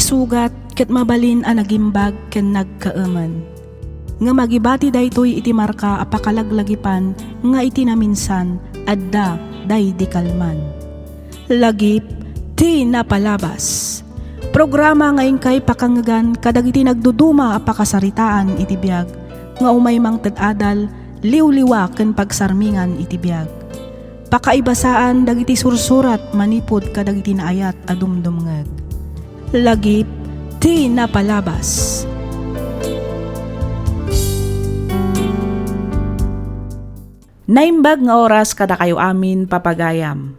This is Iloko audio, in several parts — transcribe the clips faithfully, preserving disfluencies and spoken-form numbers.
sugat ket mabalin a nagimbag ken nagkaemen. Ngem agibati daytoy iti marka a pakalaglagipan nga iti naminsan adda daydi kalman. Lagip ti napalabas. Programa nga inkay pakangngegan kadagiti nagduduma a pakasaritaan iti biag nga umay mangted adal, liwliwa ken pagsarmingan iti biag. Pakaibasaan dagiti sursurat manipud kadagiti naayat a dumdumngeg. Lagip ti napalabas. Naimbag nga oras kadakayo amin, papagayam.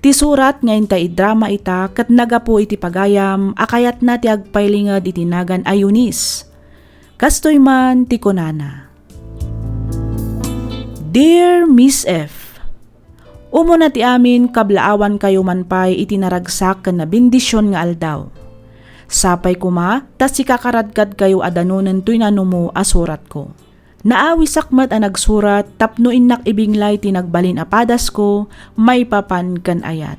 Ti surat nga intay idrama ita ket nagapu iti pagayam a kayatna ti agpailinged iti nagan a Eunice. Kastoy man ti kunana, Dear Miss F, umuna ti amin, kablaawankayo man pay iti naragsak ken nabendision nga aldaw. Sapay koma ta sikakaradkadkayo a danonen toy nanumo a suratko. Naawisak met a nagsurat tapno innak ibinglay ti nagbalin a padasko maipapan ken ayat.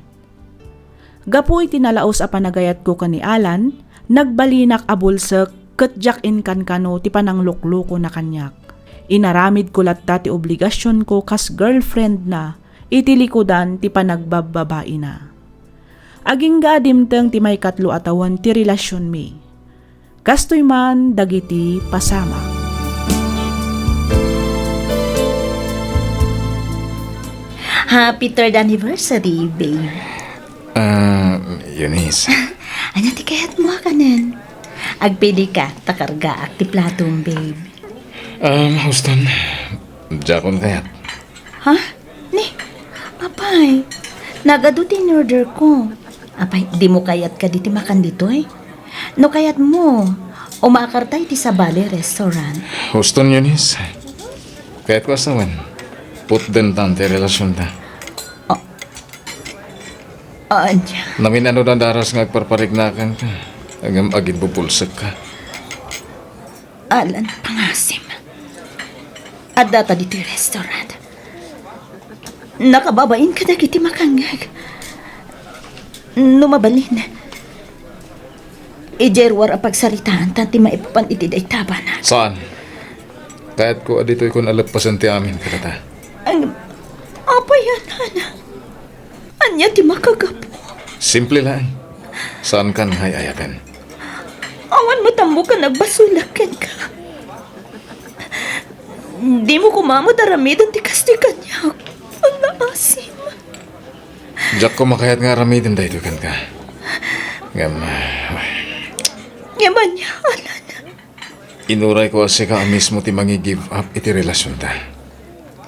Gapu iti nalaus a panagayatko ken ni Alan, nagbalinak a bulsek ket diak inkankano ti panangluklukona kaniak. Inaramidko latta ti obligasionko kas girlfriendna iti likudan ti panagbabbabaina. Agingga a dimteng ti maikatlo a tawen ti relasionmi. Kastoy man dagiti pasamak. Happy third anniversary, babe. Ah, Eunice. Ania ti kayatmo a kanen? Agpili ka, ta kargaak ti platom, babe. Um, Houston, diakon kayat. Ha? Ni, apay, nagadu ti in-order ko. Apay, dimo kayat kadi ti makan ditoy? No kayatmo, umakarta iti sabali restaurant. Houston, Eunice. Kayatko a sawen, putdentan ti relasionta. Ah. Ania? Namin-ano a daras nga agparpariknakanka, ngem agimbubulsekka. Alan, pangasim. Addata ditoy restaurant. Nakababain kadagiti makangngeg. No mabalin, idiay ruar a pagsaritaanta ti maipapan iti dayta a banag. Saan? Kayatko a ditoykon a leppasen ti amin kadata. Ang, apay a nana? Ania ti makagapu? Simple laeng. Saankan nga ay-ayaten. Awan met ammok a nagbasolak kenka. Dimo koma met aramiden ti kastoy kaniak. Ang naasim. Diak koma kayat nga aramiden daytoy kenka. Ngem, ah, Ngem ania, Alan? Inurayko a sika a mismo ti mangi-give up iti relasionta.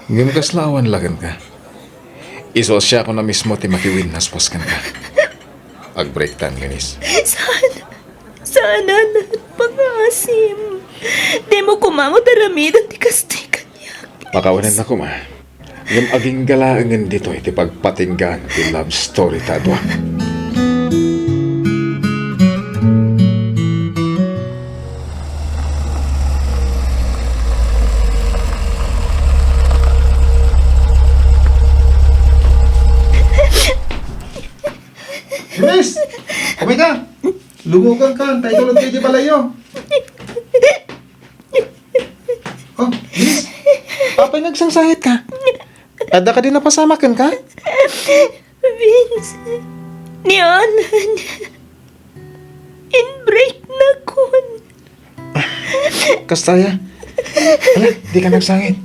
Ngem kasla awan la kenka. Isu a siakon a mismo ti makiwinnaswas kenka. Agbreaktan, Eunice. Saan? Saan, Alan? Pangasim. Dimo koma met aramiden ti kastoy kaniak. Pakawanennak koma. Ngem agingga laengen ditoy ti pagpatinggaan ti love story ta a dua. Eunice! Kumay ka! Lumugang ka! Tayo tulog kayo di balayo! Oh, Eunice! Apay nga agsangsangit ka? Adda kadi napasamak kenka? Vince, ni Alan, in-break nakon. Kasta aya? Hala, dika nagsangit.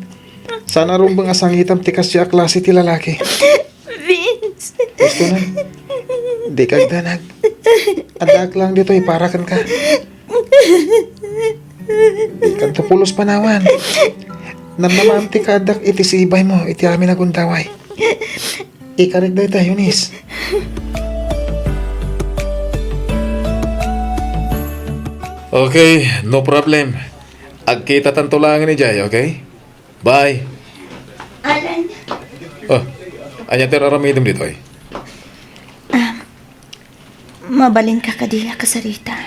Saan a rumbeng a sangitam ti kasdi a klase ti lalaki. Vince. Gusto na. Dika agdanag. Addaak lang ditoy para kenka. Dikanto pulos panawan. Namnamaam ti kaaddak iti sibaymo iti amin a gundaway. Ikarik dayta, Eunice. Okay, no problem. Agkitatanto laengen idiay, okay? Bye. Alan. Oh, ania ti aramidem ditoy? Ah, mabalinka kadi a kasarita?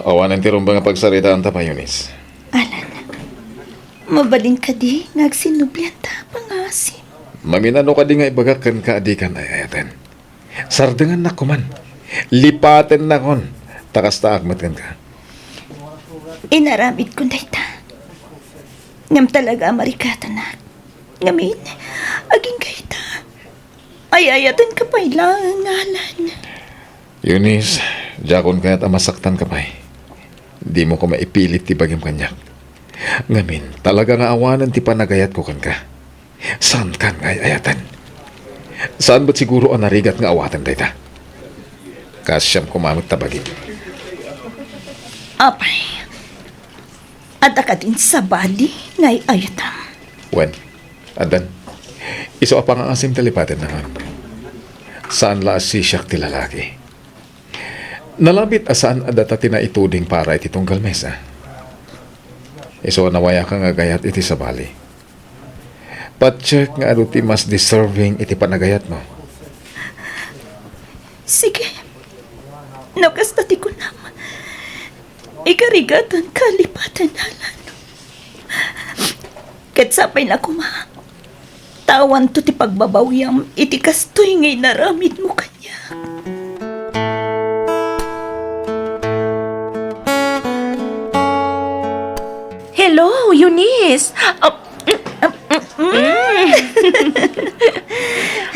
Awanen ti rumbeng a pagsaritaanta pay, Eunice. Alan, mabalin kadi nga agsinnublianta, pangasim? Maminano kadi nga ibagak kenka a dikan ay-ayaten? Sardengannak koman. Lipatennakon. Ta kastaak met kenka. Inaramidkon dayta. Ngem talaga a marikatanak. Ngamin, agingga ita. Ay-ayatenka pay laeng, Alan. Eunice, diakon kayat a masaktanka pay. Dimo koma ipilit ti bagim kaniak. Ngamin, talaga nga awanen ti panagayatko kenka. Saankan nga ay-ayaten. Saan met siguro a narigat nga awaten dayta? Kaasiam koma met ta bagim. Apay, adda kadin sabali nga ay-ayatam? Wen, addan. Isu a pangngaasim ti lipatenna ngarud. Saan la a sisiak ti lalaki. Nalabit a saan a data ti naituding para iti tunggal mesa. Isu a nawayaka nga agayat iti sabali. Patiek nga adu ti mas deserving iti panagayatmo. Sige. No kasta ti kunam, ikarigatanka lipaten, Alan. Ket sapay la koma, ta awanto ti pagbabawiam iti kastoy nga inaramidmo kaniak. Hello, Eunice! Ah, mm, mm, mm,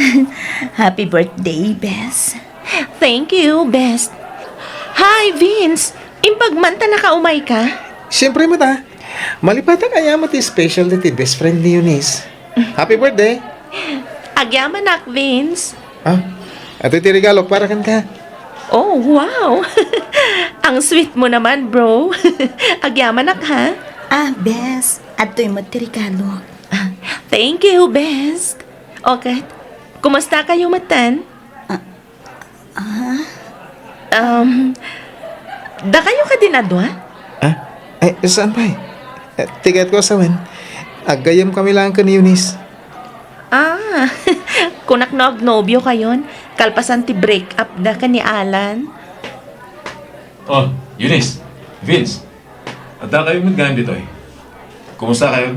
mm. Happy birthday, bes. Thank you, bes. Hi, Vince! Imbag man ta nakaumayka? Siyempre met a. Malipatak a yaman ti special daytoy best friend ni Eunice. Happy birthday! Agyamanak, Vince. Ah, adtoy ti regalok para kenka. Oh, wow! Ang sweet mo naman, bro. Agyamanak, ha? Ah, bes, adtoy met ti regalok. Ah, thank you, bes. Okay, kumusta kayo matan? Ah, ah? Um, dakayo kadin a dua? Ah? Ay, saan pay? Eh, ti kayatko a sawen, aggayyemkami laeng ken ni Eunice. Ah, kunak no agnobiokayon, kalpasan ti break up da ken ni Alan. Oh, Eunice, Vince, adda kayo met gayam ditoy. Kumusta kayo?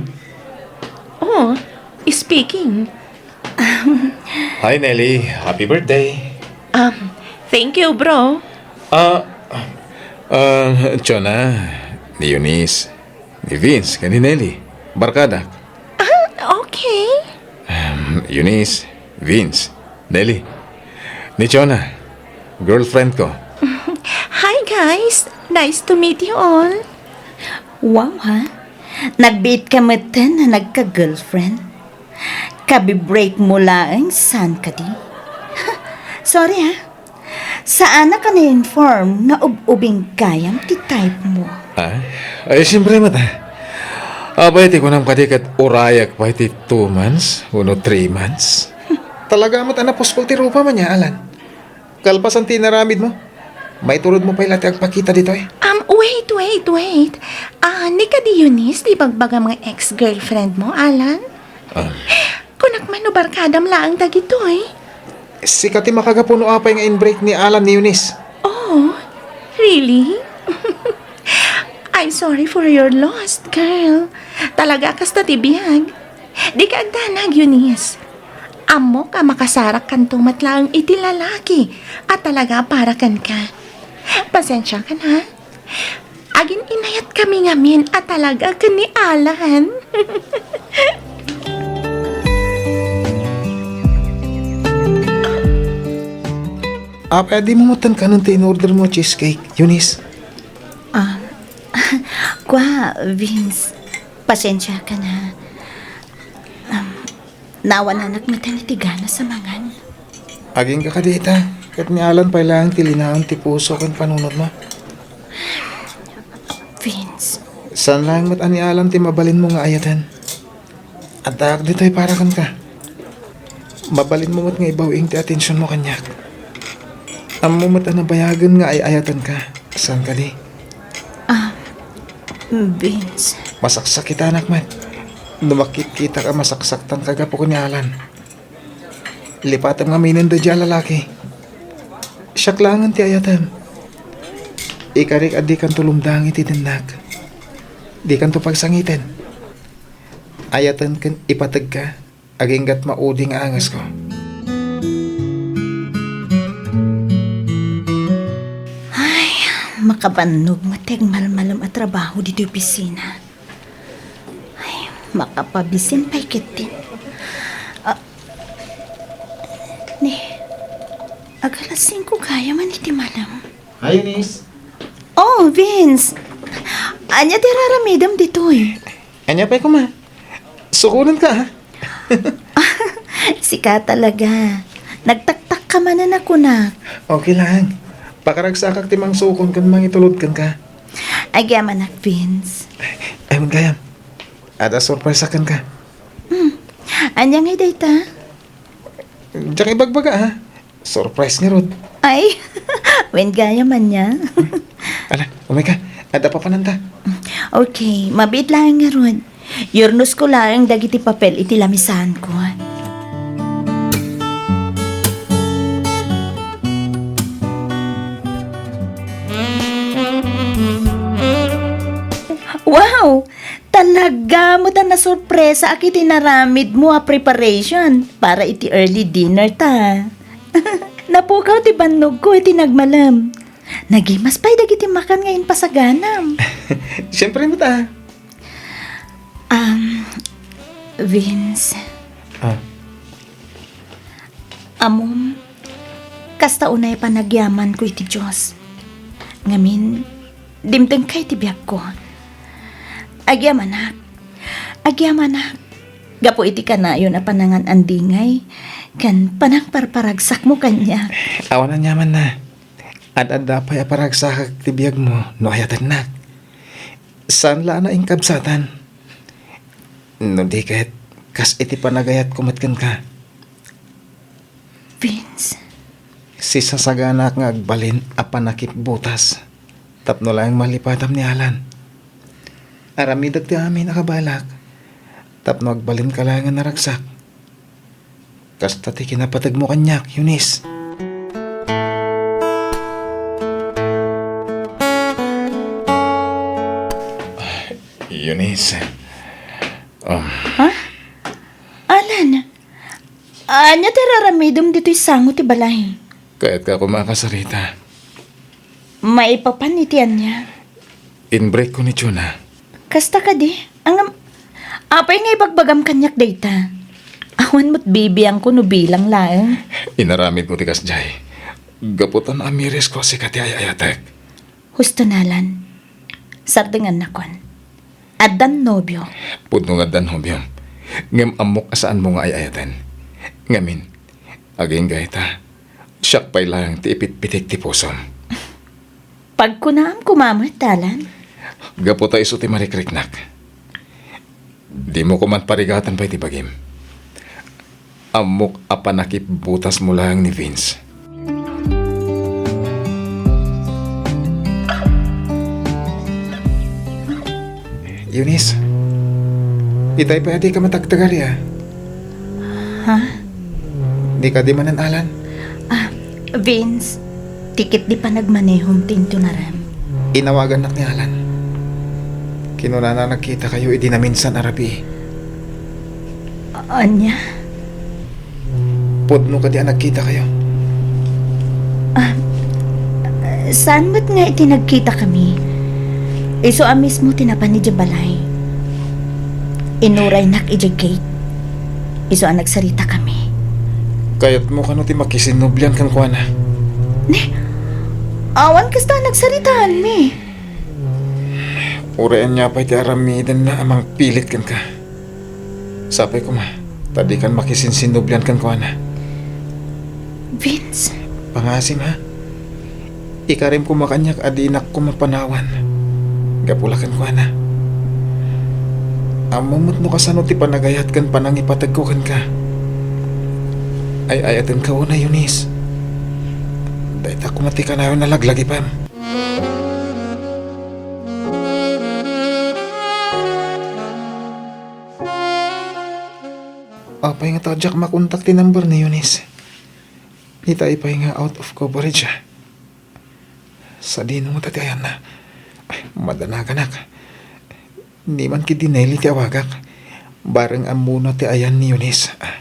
Oh, speaking. Hi, Nelly. Happy birthday. Um, thank you, bro. Ah, ah, Chona, ni Eunice, ni Vince, ken ni Nelly. Barkadak. Ah, okay. Um, Eunice, Vince, Nelly, ni Chona, girlfriend ko. Hi, guys. Nice to meet you all. Wow, ha? Nagbiit ka metten a nagka-girlfriend? Kabi-break mo laeng, saan kadi? Sorry, ha? Saanak a na-inform nga ub-ubing gayam ti type mo. Ah? Ay, siyempre met, ah. Apay ti kunam kadi ket urayak pay ti two months wenno three months? Talaga met a napuspol ti rupam ania, Alan. Kalpasan ti inaramidmo, maiturod mo pay la ti agpakita ditoy. Um, wait, wait, wait. Ah, ni kadi Eunice ti ibagbagam nga ex-girlfriend mo, Alan? Ah. Kunak man no barkadam laeng dagitoy. Sika ti makagapu no apay nga in-break ni Alan ni Eunice. Oh, really? I'm sorry for your loss, girl. Talaga a kasta ti biag. Dika agdanag, Eunice. Ammok a makasarakkanto met laeng iti lalaki a talaga a para kenka. Pasensiakan, ha? Agin-inayatkami ngamin a talaga ken ni Alan. Apay a dimo metten kanen ti in-order mo a cheesecake, Eunice? Ah, kua, Vince. Pasensiakan, ha. Um, nawananak metten iti ganas a mangan. Agingga kadi ita, ket ni Alan pay laeng ti linaon ti puso ken panunotmo. Vince. Saan laeng met a ni Alan ti mabalinmo nga ayaten. Addaak ditoy para kenka. Mabalinmo met nga ibaw-ing ti atensionmo kaniak. Ammo met a nabayagen nga ay-ayatenka. Saan kadi? Ah, Vince. Masaksakitanak met no makitkitak a masaksaktanka gapu ken ni Alan. Lipatem ngaminen daydiay a lalaki. Siak laengen ti ayatem. Ikarik a dikanto lumdang iti dennak. Dikanto pagsangiten. Ayaten ken ipategka aginggat maudi nga angesko. Ay, Kabannog met ti agmalmalem a trabaho ditoy opisina. Ay, makapabisin pay ketdin. Ah, ni, agalas singko gayam man iti malem. Hi, Eunice. Oh, Vince. Ania ti raramidem ditoy? Ania pay koma? Sukonenka, ha? Sika talaga. Nagtaktakka manen a kunak. Okay lang. Pakaragsakak ti mangsukon ken mangitulod kenka. Agyamanak, Vince. Ay, wen gayam. Adda surpresa kenka. Hmm. Ania ngay dayta? Diak ibagbaga, ha? Surprise ngarud. Ay, wen gayam ania. Ala, umayka. Adda papananta. Okay, mabiit laeng ngarud. Yurnosko laeng dagiti papel iti lamisaanko. Wow! Talaga met a nasurpresaak iti inaramidmo a preparation para iti early dinner ta. Napukaw ti bannogko iti nagmalem. Nagimas pay dagiti makan nga impasaganam. Siempre met a. Um, Vince. Ah. Ammom, kasta unay panagyamanko iti Dios. Ngamin, dimtengka iti biagko. Agyamanak. Agyamanak. Gapu iti kanayon a panangan-andingay, ken panangparparagsakmo kaniak. Awan aniamanna. Ad-adda pay a paragsakak ti biagmo no ayatennak. Saan la a nainkabsatan. No di ket, kas iti panagayatko met kenka. Vince. Sisasaganak nga agbalin a panakipbutas tapno laeng malipatam ni Alan. Aramidek ti amin a kabaelak tapno agbalinka laeng a naragsak. Kasta ti kinapategmo kaniak, Eunice. Eunice. Um, Ha? Alan, ania ti raramidem ditoy sango ti balay? Kayatka koma a kasarita. Maipapan iti ania? In-break ko ni Jonah. Kasta kadi? Ngem, apay nga ibagbagam kaniak dayta? Awan met bibiangko no bilang laeng. Inaramidmo ti kasdiay. Gapu ta naamiresko a sika ti ay-ayatek. Husto, Alan. Sardengannakon. Addan nobio. Pudno nga addan nobiom. Ngem ammok a saanmo nga ay-ayaten. Ngamin, agingga ita, siak pay laeng ti ipitpitik ti pusom. Pagkunaam koma met, Alan. Gapu ta isu ti marikriknak. Dimo koman parigatan pay ti bagim. Ammok a panakipbutasmo laeng ni Vince. Eunice, itay pay a dika matagtagar, ya. Ha? Di kadi manen, Alan? Ah, Vince, ti ketdi panagmanehom ti intunarem. Inawagannak ni Alan. Kinunana nagkitakayo idi naminsan a rabii. A-, ania? Pudno kadi a nagkitakayo? Ah, saan met nga iti nagkitakami? Isu a mismo ti napan idiay balay. Inuraynak idiay gate. Isu a nagsaritakami. Kayatmo kano ti makisinnublian kenkuana? Ne? Awan kasta a nagsaritaanmi. Uray ania pay ti aramidenna a mangpilit kenka. Sapay koma, ta dikan makisinsinnublian kenkuana. Vince. Pangaasim, ha? Ikarim koma kaniak a dinak koma panawan. Gapu la kenkuana. Ammom met no kasano ti panagayat ken panangipategko kenka. Ay-ayatenka unay, Eunice. Dayta koma ti kanayon a laglagipem. Apay nga ta diak makontak ti number ni Eunice? Itay pay nga out of coverage, ah. Sadino ngata ti ayanna? Ay, madanaganak. Ni man ketdi Nelly ti awagak. Bareng ammona ti ayan ni Eunice. Ah.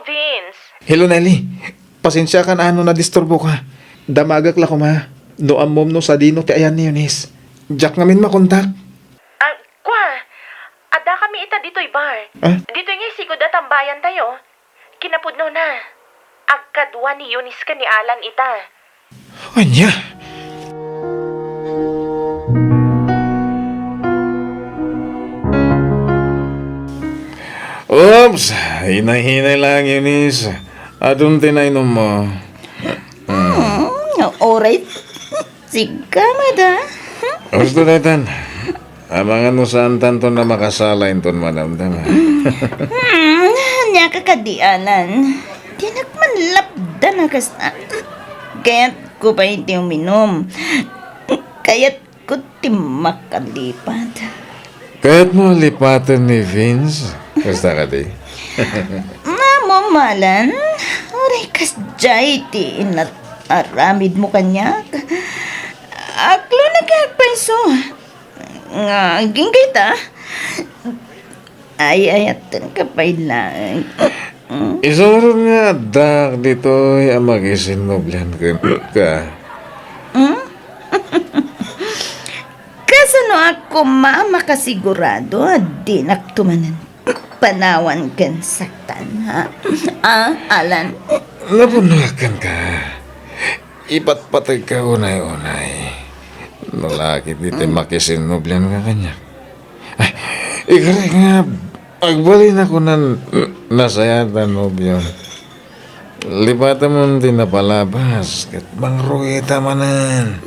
Vince. Hello, Nelly. Pasensiakan a no nadisturboka. Damagek la koma no ammom no sadino ti ayan ni Eunice. Diak ngamin makontak. Ah, kua, adda kami ita ditoy bar. Ah? Ditoy nga isigud a tambayantayo. Kinapudnona, agkadua ni Eunice ken ni Alan ita. Ania? Oops! Hinay-hinay lang, Eunice. Adun ti nainom mo. Hmm, alright. Sigkamada. Husto daytan. Amangan no saantanto a makasala inton madamdama. Hmm, ania ka kadi, Alan? Dinak man lapdan a kasta. Kayatko pay ti uminom. Kayatko ti makalipat. Kayatmo a lipaten ni Vince? Kasta kadi? Mamo, Alan. Uray kasdiay ti inat-, aramidmo kaniak. Aklonakak pay isu. Nga agingga ita, ay-ayatenka pay laeng. Isu ngarud nga addaak ditoy a makisinnublian kenka. Hmm? Kasanoak koma a makasigurado a dinakto manen panawan ken saktan, ha? Ah, Alan? Napunoak kenka. Ipatpategka unay-unay. No la ketdi ti makisinnublianka kaniak. Ay, ikari nga agbalinak kunan nasayaat a nobio. Lipatemon ti napalabas ket mangrugitam manen.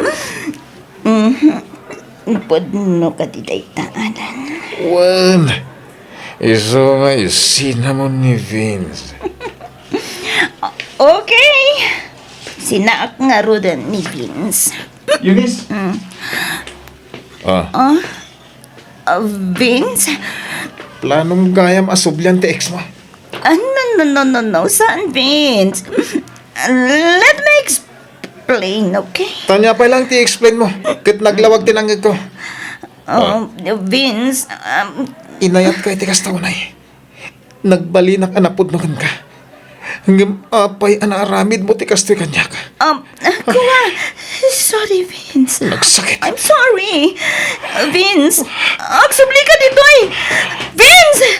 Mhm. Pudno kadi dayta, Alan? Wen, isu nga isinamon ni Vince. Okay. Sinaak ngaruden ni Vince. Eunice? Mm. Ah. Ah? Ah, Vince? Planom gayam a sublian ti ex mo? Ah, no, no, no, no, no. Saan, Vince? Let me explain, okay? Ania pay laeng ti explain mo? Ket naglawag ti nangngegko. Oh, Vince, um, inayatka iti kasta unay. Nagbalinak a napudno kenka. Ngem apay a naaramidmo ti kastoy kaniak? Um, kua, sorry, Vince. Nagsakit. I'm sorry. Vince, agsublika ditoy. Vince!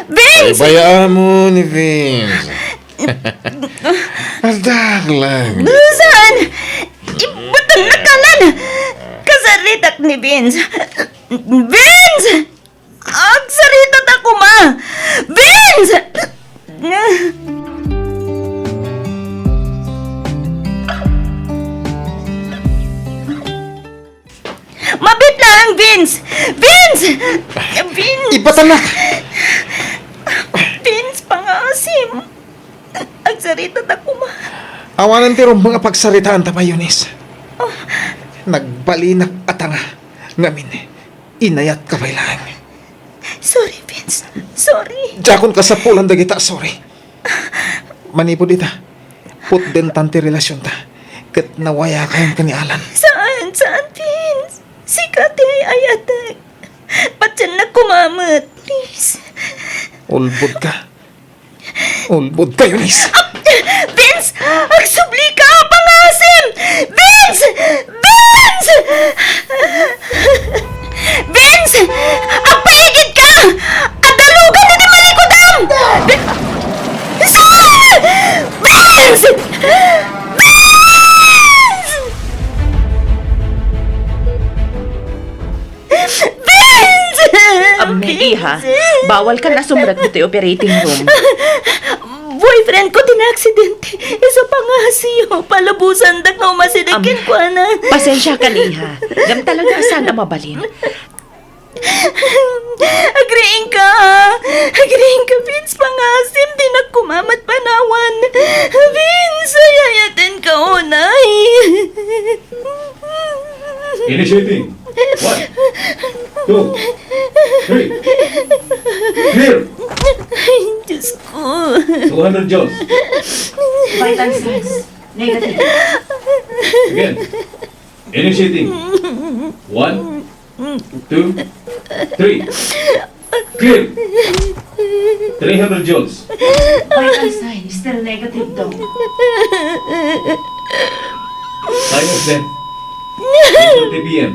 Vince! Paypayaamon, Vince. Addaak lang. Saan? Ibutannak, Alan! Kasaritak ni Vince. Vince! Agsarita ta koma! Vince! Mabiit laeng, Vince! Vince! Vince! Ipatannak! Vince, pangasim! Agsarita ta koma. Awanen ti rumbeng a pagsaritaanta pay, Eunice. Oh. Nagbalinak a tanga. Ngamin, inayatka pay laeng. Sorry, Vince. Sorry. Diakon kasapulan dagita a sorry. Manipud ita, putdentan ti relasionta. Ket nawayakayon ken ni Alan. Saan, saan, Vince? Sika ti ay-ayatek. Patiennak koma met, please. Ulbodka. Ulbodka, Eunice. Ah, Vince! Agsublika! Pangasim! Vince! Vince! Vince! Agpaigidka! Adda lugan iti malikudam! Saan? Vince! Vince! Vince! Ammom, iha, bawalkan a sumrek ditoy operating room. Boyfriend ko ti naaksidente. Isu pangasyo. Palubosandak nga umasideg kenkuana. Pasensiakan, iha. Ngem talaga a saan a mabalin. Agriingka! Agriingka, Vince, pangasim, dinak koma met panawan. Vince, ay-ayatenka unay. Initiating. One, two, three. Clear. Ay, Diyos ko. Two hundred joules. Vital signs. Negative. Again. Initiating. One, two, three. Clear. Three hundred joules. Vital signs still negative, Doc. Time of death, eight thirty P M.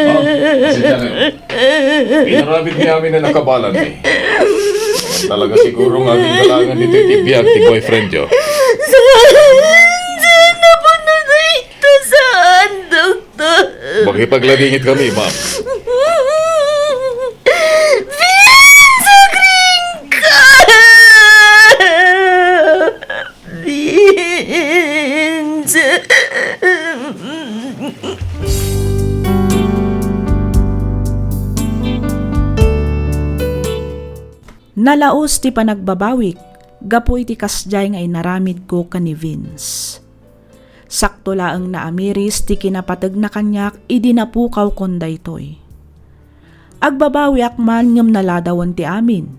Ma'am, pasensya kayo. Inaramid ni amin a nakabalan, eh. Talaga siguro nga aginggalangan ditoy ti biag ti boyfriend yo. Saan? Saan na po na ito? Saan, doktor? Makipagladingit kami, ma'am. Vince, agring ka! Vince! Nalaus ti panagbabawik gapu iti kasdiay nga inaramidko ken ni Vince. Sakto laeng naamiris ti kinapategna kaniak idi napukawkon daytoy. Agbabawiak man ngem naladawen ti amin.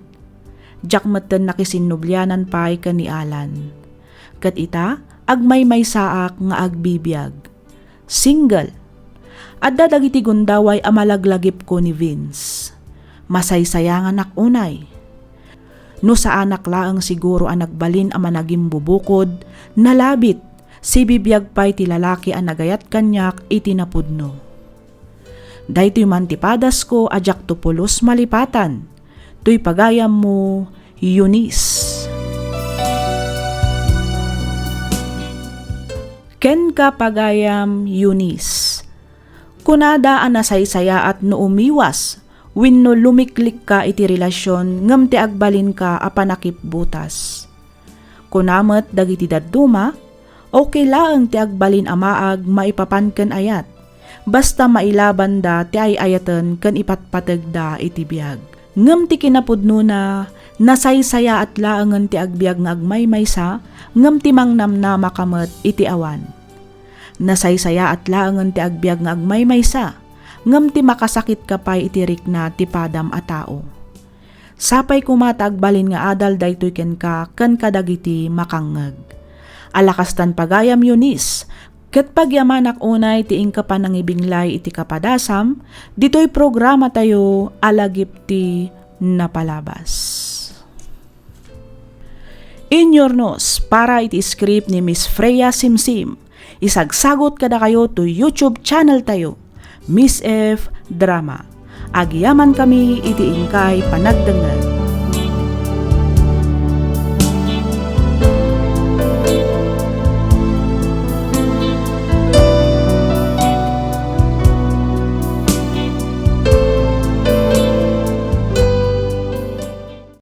Diak metten nakisinnublianan pay ken ni Alan. Ket ita, agmaymaysaak nga agbibiag. Single. Adda dagiti gundaway a malaglagipko ni Vince. Masaysayanganak unay. No saanak laeng siguro a nagbalin a managimbubukod, nalabit, sibibiag pay ti lalaki a nagayat kaniak iti napudno. Daytoy man ti padasko a diakto pulos malipatan. Toy pagayammo, Eunice. Kenka, pagayam, Eunice. Kunada a nasaysayaat no umiwas wenno lumiklikka iti relasion ngem ti agbalinka a panakipbutas. Kuna met dagiti dadduma, okay laeng ti agbalin a maag maipapan ken ayat, basta mailabanda ti ay-ayaten ken ipatpategda iti biag. Ngem ti kinapudnona, nasaysayaat laengen ti agbiag nga agmaymaysa, ngem ti mangnamnamaka met iti awan. Nasaysayaat laengen ti agbiag nga agmaymaysa, ngem ti makasakitka pay iti rikna ti padam a tao. Sapay koma ta agbalin nga adal daytoy kenka ken kadagiti makangngeg. Ala kastan pagayam, Eunice, ket pagyamanak unay ti inka panangibinglay iti kapadasam ditoy programatayo a Lagip ti Napalabas. Inyurnos para iti script ni Miss Freya Simsim. Isagsagot kadakayo to YouTube channel tayo, Miss F Drama. Agyamankami iti inkay panagdengngeg.